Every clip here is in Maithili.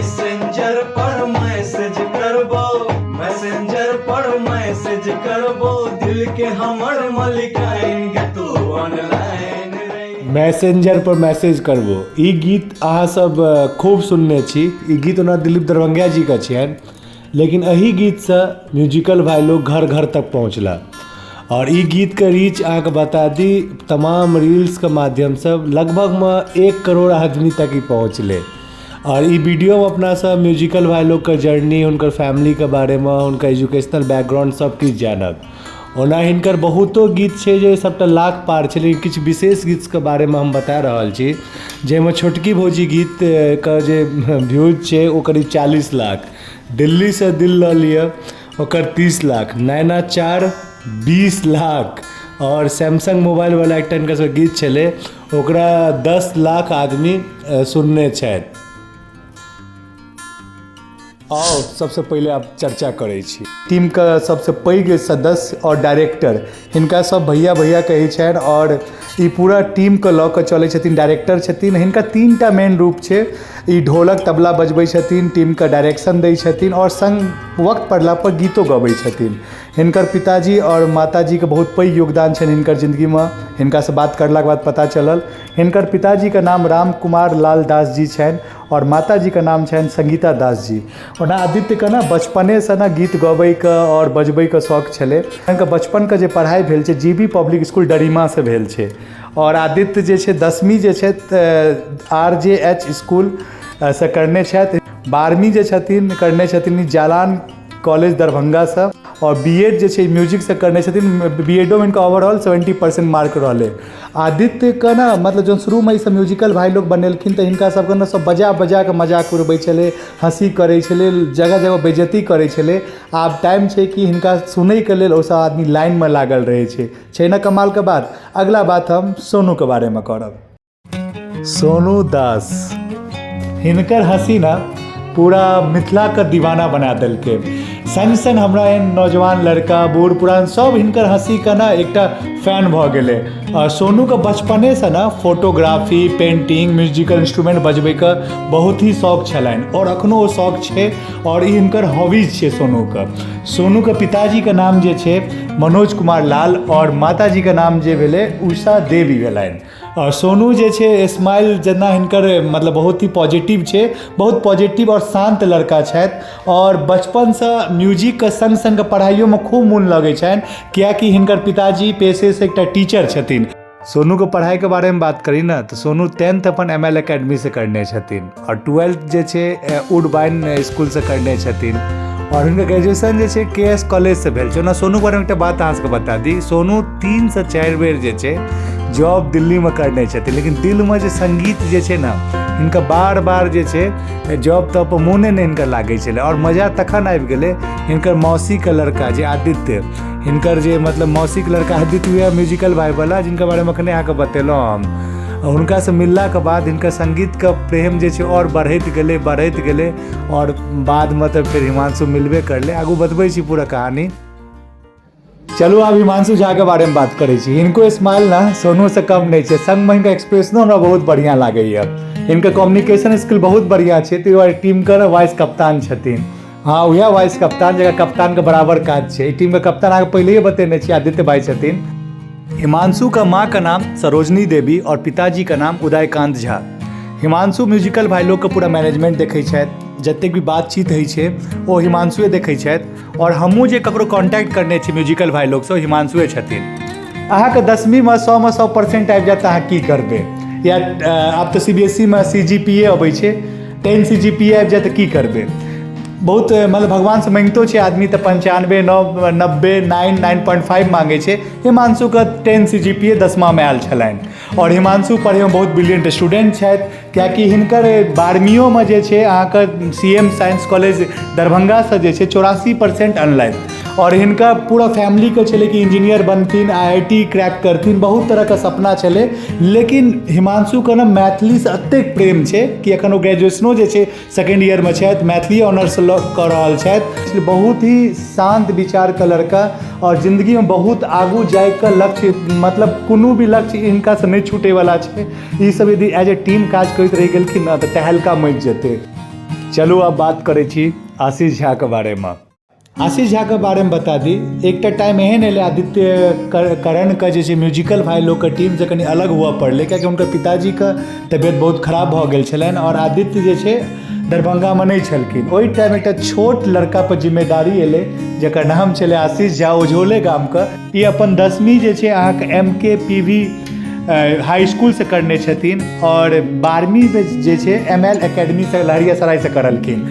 मैसेंजर पर मैसेज करबो, मैसेंजर पर मैसेज करबो, दिल के हमर मलिकाइन गे तू ऑनलाइन रे। मैसेंजर पर मैसेज करबो, ई गीत अहाँ सब खूब सुनने छी। ई गीत ओना दिलीप दरभंगिया जी के छियनि, लेकिन एहि गीतसँ म्यूजिकल भाइ लोग घर घर तक पहुँचला और ई गीतके रीच अहाँके बता दी तमाम रील्सके माध्यमसँ लगभगमे 1 करोड़ आदमी तक ई पहुँचलै। और ई वीडियोमे अपना सब म्यूजिकल भाइ लोगके जर्नी, हुनकर फैमिलीके बारेमे, हुनकर एजुकेशनल बैकग्राउंड सब किछु जानब। ओना हिनकर बहुतो गीत छै जे सबटा लाख पार छै, लेकिन किछु विशेष गीतके बारेमे हम बता रहल छी, जाहिमे छोटकी भौजी गीतके जे व्यूज छै ओ करीब 40 लाख, दिल्लीसँ दिल लऽ लिअ ओकर 30 लाख, नैना 4 20 लाख, और सैमसंग मोबाइल वाला एकटा हिनकर सबके गीत छलै ओकरा 10 लाख आदमी सुनने छथि। आओ सबसँ पहिले आब चर्चा करै छी टीमके सबसँ पैघ सदस्य और डायरेक्टर, हिनका सब भैया भैया कहै छनि और ई पूरा टीमके लऽ कऽ चलै छथिन, डायरेक्टर छथिन। हिनका 3टा मेन रूप छै, ई ढोलक तबला बजबै छथिन, टीमके डायरेक्शन दै छथिन और संग वक्त पड़ला पर गीतो गबै छथिन। हिनकर पिताजी और माताजीके बहुत पैघ योगदान छनि हिनकर जिन्दगीमे। हिनकासँ बात करलाके बाद पता चलल हिनकर पिताजीके नाम राम कुमार लाल दास जी छनि और माताजीके नाम छनि संगीता दास जी। ओना आदित्यके ने बचपनेसँ ने गीत गबैके और बजबैके शौक छलै। हिनकर बचपनके जे पढ़ाइ भेल छै जी बी पब्लिक इसकुल डरीमासँ भेल छै और आदित्य जे छै 10वीं जे छै आर जे एच इसकुल से करने छथि। 12वीं जे छथिन करने छथिन जालान कॉलेज दरभंगासँ और बी एड जे छै म्यूजिकसँ करने छथिन। बी एडोमे हिनका ओवरऑल 70% मार्क रहलै। आदित्यके ने मतलब जहन शुरूमे ईसब म्यूजिकल भाइ लोग बनेलखिन तऽ हिनका सबके ने सब बजा बजा कऽ मजाक उड़बै छलै, हँसी करै छलै, जगह जगह बेइज्जती करै छलै। आब टाइम छै कि हिनका सुनैके लेल ओसब आदमी लाइनमे लागल रहै छै। छै ने कमालके बात। अगिला बात हम सोनूके बारेमे करब। सोनू दास, हिनकर हँसी ने पूरा मिथिलाके दीवाना बना देलकै। संग संग हमरा एहन नौजवान लड़का, बूढ़ पुरान सब हिनकर हँसीके ने एकटा फैन भऽ गेलै। आ सोनूके बचपनेसँ ने फोटोग्राफी, पेंटिंग, म्यूजिकल इंस्ट्रूमेंट बजबैके बहुत ही शौक छलनि और अखनो ओ शौक छै और ई हिनकर हॉबीज छै सोनूके। सोनूके पिताजीके नाम जे छै मनोज कुमार लाल और माताजीके नाम जे भेलै उषा देवी भेलनि। आओर सोनू जे छै स्माइल जेना हिनकर मतलब बहुत ही पॉजिटिव छै, बहुत पॉजिटिव और शान्त लड़का छथि और बचपनसँ म्यूजिकके सङ्ग सङ्ग पढ़ाइयोमे खूब मोन लगै छनि, किएकि हिनकर पिताजी पेशेसँ एकटा टीचर छथिन। सोनूके पढ़ाइके बारेमे बात करी ने तऽ सोनू 10th अपन एम एल एकेडमीसँ करने छथिन और 12th जे छै वुडबाइन इसकुलसँ करने छथिन और हिनकर ग्रेजुएशन जे छै के एस कॉलेजसँ भेल छै। ओना सोनूके बारेमे एकटा बात अहाँ सबके बता दी, सोनू 3 से 4 बेर जे छै जॉब दिल्लीमे करने छथिन, लेकिन दिलमे जे सङ्गीत जे छै ने हिनका बार बार जे छै जॉब तॉब पर मोने नहि हिनकर लागै छलै। आओर मजा तखन आबि गेलै हिनकर मौसीके लड़का जे आदित्य, हिनकर जे मतलब मौसीके लड़का आदित्य वएह म्यूजिकल भाइवला जिनका बारेमे एखने अहाँके बतेलहुँ हम, हुनकासँ मिललाके बाद हिनकर सङ्गीतके प्रेम जे छै आओर बढ़ैत गेलै, बढ़ैत गेलै आओर बादमे तऽ फेर हिमांशु मिलबे करलै। आगू बतबै छी पूरा कहानी। चलू आब हिमांशु झा के बारे में बात करै छी। हिनको स्माइल ना सोनू से कम नहीं छै, संग में हिनका एक्सप्रेशनो हमरा बहुत बढ़िया लागैया। हिनकर कम्युनिकेशन स्किल बहुत बढ़िया छै, ताहि दुआरे टीम के वाइस कप्तान छथिन। हाँ, वएह वाइस कप्तान जकरा कप्तान के बराबर काज छै। ई टीम के कप्तान अहाँके पहिलैये बतेने छी, आदित्य भाई छथिन। हिमांशु का माँ का नाम सरोजनी देवी और पिताजी का नाम उदयकांत झा। हिमांशु म्यूजिकल भाई लोग के पूरा मैनेजमेंट देखै छथि, जतेक भी बातचीत होइ छै ओ हिमांशुए देखै छथि और हमहूँ जे ककरो कॉन्टैक्ट करने छी म्यूजिकल भाई लोगसँ, ओ हिमांशुए छथिन। अहाँके 10वींमे 100मे 100% आबि जायत तऽ अहाँ की करबै? या आब तऽ सी बी एस ई मे सी जी पी ए अबै छै, 10 सी जी पी ए आबि जायत तऽ की करबै? बहुत मतलब भगवानसँ माँगितो छै आदमी तऽ 95, 9, 90, 9, 9.5 माँगै छै। हिमांशुके 10 सी जी पी ए 10मामे आयल छलनि और हिमांशु पढ़ैमे बहुत ब्रिलियंट स्टूडेंट छथि, किएकि हिनकर 12वींयोमे जे छै अहाँके सी एम साइंस कॉलेज दरभंगासँ जे छै 84% अनलथि और हिनका पूरा फैमिलीके छलै कि इंजीनियर बनथिन, आई I T crack करथिन, बहुत तरहके सपना छलै। लेकिन हिमांशुके ने मैथिलीसँ एतेक प्रेम छै कि एखन ओ ग्रेजुएशनो जे छै सेकेंड ईयरमे छथि, मैथिली ऑनर्स लऽ कऽ रहल छथि। बहुत ही शान्त विचारके लड़का और जिन्दगीमे बहुत आगू जाइके लक्ष्य, मतलब कोनो भी लक्ष्य हिनकासँ नहि छूटैवला छै। ई सब यदि एज ए टीम काज करैत रहि गेलखिन ने तऽ तहलका मचि जेतै। चलू आब बात करै छी आशीष झाके बारेमे। आशीष झाके बारेमे बता दी, एकटा टाइम एहन एलै आदित्य करणके जे छै म्यूजिकल भाई लोकके टीमसँ कनि अलग हुअ पड़लै, कियाकि हुनकर पिताजीके तबियत बहुत खराब भऽ गेल छलनि आओर आदित्य जे छै दरभंगामे नहि छलखिन। ओहि टाइम एकटा छोट लड़कापर जिम्मेदारी एलै जकर नाम छलै आशीष झा, ओझोले गामके। ई अपन 10वीं जे छै अहाँके एम के पी वी हाई स्कूलसँ करने छथिन आओर 12वीं जे छै एम एल एकेडमीसँ लहरियासरायसँ करलखिन।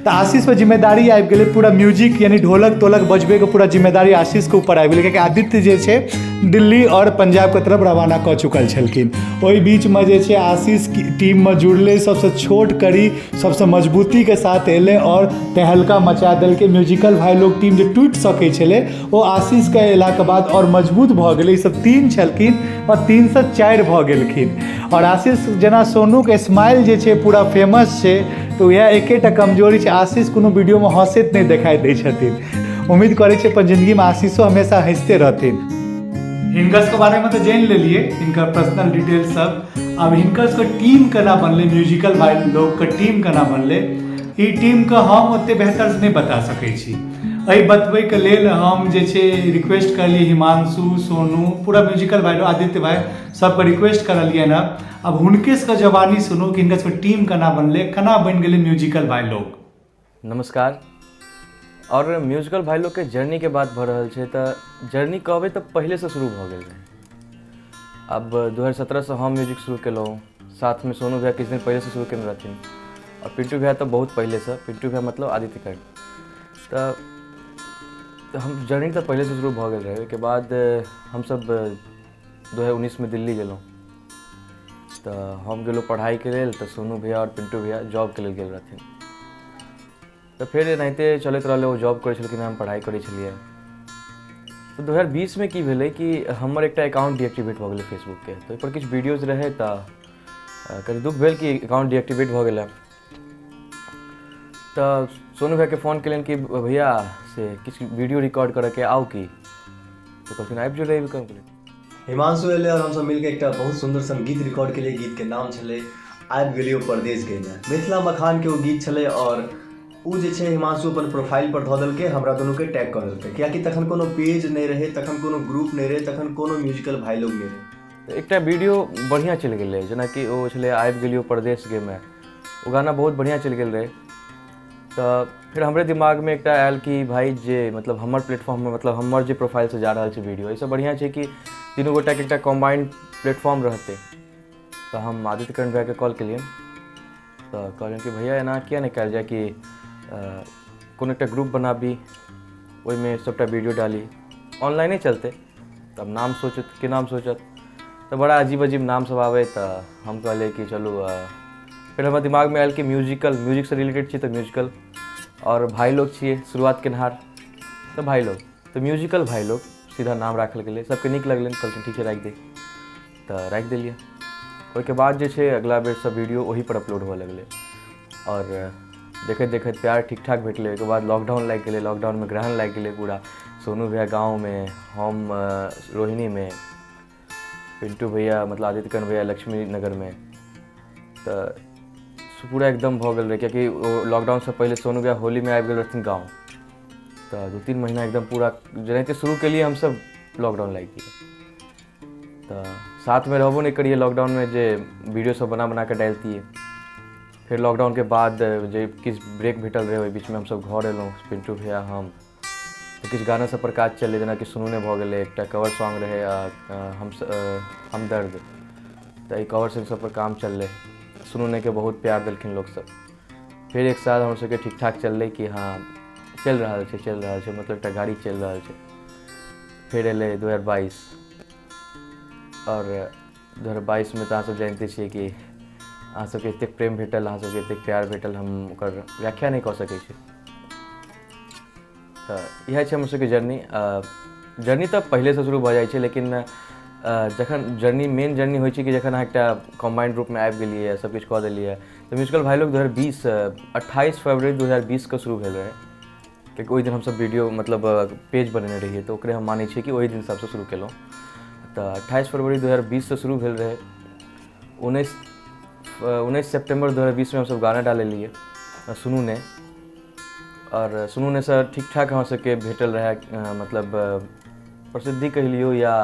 तऽ आशीषपर जिम्मेदारी आबि गेलै पूरा म्यूजिक यानी ढोलक तोलक बजबैके पूरा जिम्मेदारी आशीषके ऊपर आबि गेलै, कियाकि आदित्य जे छै दिल्ली आओर पंजाबके तरफ रवाना कऽ चुकल छलखिन। ओहि बीचमे जे छै आशीष टीममे जुड़लै, सबसँ छोट कड़ी सबसँ मजबूतीके साथ एलै आओर तहलका मचा देलकै। म्यूजिकल भाई लोग टीम जे टूटि सकै छलै ओ आशीषके अयलाके बाद आओर मजबूत भऽ गेलै। ईसभ 3 छलखिन आओर 3 सँ 4 भऽ गेलखिन। आओर आशीष जेना सोनूके स्माइल जे छै पूरा फेमस छै, तऽ उएह एकेटा कमजोरी छै, आशीष कोनो वीडियोमे हँसैत नहि देखाइ दै छथिन। उम्मीद करै छी अपन जिन्दगीमे आशीषो हमेशा हँसिते रहथिन। हिनकर सबके बारेमे तऽ जानि लेलियै, हिनकर पर्सनल डिटेल सब। आब हिनकर सबके टीम केना बनलै, म्यूजिकल भाई लोकके टीम केना बनलै, ई टीमके हम ओतेक बेहतरसँ नहि बता सकै छी। एहि बतबैके लेल हम जे छै रिक्वेस्ट करलियै हिमांशु, सोनू, पूरा म्यूजिकल भाई लोग, आदित्य भाई सबके रिक्वेस्ट करलियनि हँ। आब हुनके सबके जबानी सुनू कि हिनकर सबके टीम केना बनलै, केना बनि गेलै म्यूजिकल भाई लोग। नमस्कार। और म्यूजिकल भाई लोगके जर्नीके बात भऽ रहल छै तऽ जर्नी कहबै तऽ पहिलेसँ शुरू भऽ गेल रहै। आब 2017सँ हम म्यूजिक शुरू केलहुँ, साथमे सोनू भैया किछु दिन पहिलेसँ शुरू केने रहथिन आओर पिंटू भैया तऽ बहुत पहिलेसँ, पिंटू भैया मतलब आदित्य कर्ण। तऽ हम जर्नी तऽ पहिलेसँ शुरू भऽ गेल रहै। ओहिके बाद हमसब 2019मे दिल्ली गेलहुँ, तऽ हम गेलहुँ पढ़ाइके लेल, तऽ सोनू भैया आओर पिंटू भैया जॉबके लेल गेल रहथिन। तऽ फेर एनाहिते चलैत रहलै, ओ जॉब करै छलखिन, हम पढ़ाइ करै छलियै। तऽ 2020मे की भेलै कि हमर एकटा अकाउंट डीएक्टिवेट भऽ गेलै फेसबुकके, तऽ ओहिपर किछु वीडियोज रहै, तऽ कनि दुःख भेल कि अकाउंट डीएक्टिवेट भऽ गेलै। तऽ सोनू भैयाके फोन केलियनि कि भैया से किछु वीडियो रिकॉर्ड करऽके आउ की, तऽ कहलखिन आबि जो रवि कऽ। हिमांशु एलै आओर हमसब मिलके एकटा बहुत सुन्दर सन गीत रिकॉर्ड केलियै। गीतके नाम छलै आबि गेलियौ परदेश गइमे, मिथिला मखानके ओ गीत छलै। आओर ओ जे छै हिमांशु अपन प्रोफाइल पर धऽ देलकै, हमरा दुनूके टैग कऽ देलकै, कियाकि तखन कोनो पेज नहि रहै, तखन कोनो ग्रुप नहि रहै, तखन कोनो म्यूजिकल भाइ लोग नहि रहै। एकटा वीडियो बढ़िआँ चलि गेलै, जेनाकि ओ छलै आबि गेलियौ परदेश गइमे, ओ गाना बहुत बढ़िआँ चलि गेल रहै। तऽ फेर हमरे दिमागमे एकटा आयल कि भाइ जे मतलब हमर प्लेटफॉर्ममे, मतलब हमर जे प्रोफाइलसँ जा रहल छै वीडियो, एहिसँ बढ़िआँ छै कि तीनू गोटाके एकटा कम्बाइंड प्लेटफॉर्म रहतै। तऽ हम आदित्य करण भैयाके कॉल केलियनि, तऽ कहलियनि कि भैया एना किया नहि कयल जाय कि कोनो एकटा ग्रुप बनाबी, ओहिमे सभटा वीडियो डाली, ऑनलाइने चलतै। तब नाम सोचत के नाम सोचत, तऽ बड़ा अजीब अजीब नाम सब आबै। तऽ हम कहलियै कि चलू, फेर हमरा दिमागमे आयल कि म्यूजिकल, म्यूजिकसँ रिलेटेड छी तऽ म्यूजिकल, आओर भाइ लोग छियै शुरुआत केनहार तऽ भाइ लोग, तऽ म्यूजिकल भाइ लोग सीधा नाम राखल गेलै। सबके नीक लगलनि, कहलखिन ठीक छै राखि दे, तऽ राखि देलियै। ओहिके बाद जे छै अगिला बेर सब वीडियो ओहीपर अपलोड हुअ लगलै आओर देखैत देखैत प्यार ठीक ठाक भेटलै। ओहिके बाद लॉकडाउन लागि गेलै, लॉकडाउनमे ग्रहण लागि गेलै पूरा। सोनू भैया गाँवमे, हम रोहिणीमे, पिंटू भैया मतलब आदित्य कर्ण भैया लक्ष्मी नगरमे, तऽ पूरा एकदम भऽ गेल रहै। कियाकि ओ लॉकडाउनसँ पहिले सोनू भैया होलीमे आबि गेल रहथिन गाँव, तऽ 2-3 महीना एकदम पूरा जेनाहिते शुरू केलियै हमसब लॉकडाउन लागि गेलै। तऽ साथमे रहबो नहि करियै लॉकडाउनमे जे वीडियो सब बना बना कऽ डालतियै। फेर लॉकडाउनके बाद जे किछु ब्रेक भेटल रहै ओहि बीचमे हमसब घर एलहुँ, पिंटू भैया हम, तऽ किछु गाना सब पर काज चललै, जेनाकि सुनू ने भऽ गेलै, एकटा कवर सॉन्ग रहै हमदर्द, तऽ एहि कवर सॉन्ग सब पर काम चललै। सुनू नेके बहुत प्यार देलखिन लोकसब। फेर एक साल हमर सबके ठीक ठाक चललै कि हँ चलि रहल छै, चलि रहल छै, मतलब एकटा गाड़ी चलि रहल छै। फेर एलै 2022, आओर 2022मे तऽ अहाँसब जानिते छियै कि अहाँ सबके एतेक प्रेम भेटल, अहाँ सबके एतेक प्यार भेटल, हम ओकर व्याख्या नहि कऽ सकै छी। तऽ इएह छै हमर सबके जर्नी। जर्नी तऽ पहिलेसँ शुरू भऽ जाइ छै, लेकिन जखन जर्नी मेन जर्नी होइ छै कि जखन अहाँ एकटा कम्बाइंड रूपमे आबि गेलियै, सब किछु कऽ देलियै। तऽ म्यूजिकल भाइ लोग 2020 28 फरवरी 2020के शुरू भेल रहै, कियाकि ओहि दिन हमसब वीडियो मतलब पेज बनेने रहियै, तऽ ओकरे हम मानै छियै कि ओहि दिन सबसँ शुरू केलहुँ। तऽ 28 फरवरी 2020सँ शुरू भेल रहै। 19 सेप्टेम्बर 2020मे हमसब गाना डाललियै। सुनू ने। आओर सुनू ने सर ठीक ठाक हमरा सबके भेटल रहए, मतलब प्रसिद्धि कहि लियौ या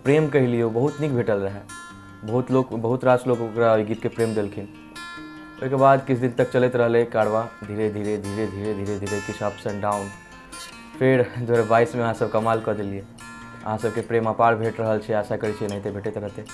प्रेम कहि लियौ, बहुत नीक भेटल रहए। बहुत लोक, बहुत रास लोक ओकरा ओहि गीतके प्रेम देलखिन। ओहिके बाद किछु दिन तक चलैत रहलै कारवाँ, धीरे धीरे धीरे धीरे धीरे धीरे किछु अप्स एंड डाउन। फेर 2022मे अहाँसब कमाल कऽ देलियै, अहाँ सबके प्रेम अपार भेट रहल छै, आशा करै छी एनाहिते भेटैत रहतै।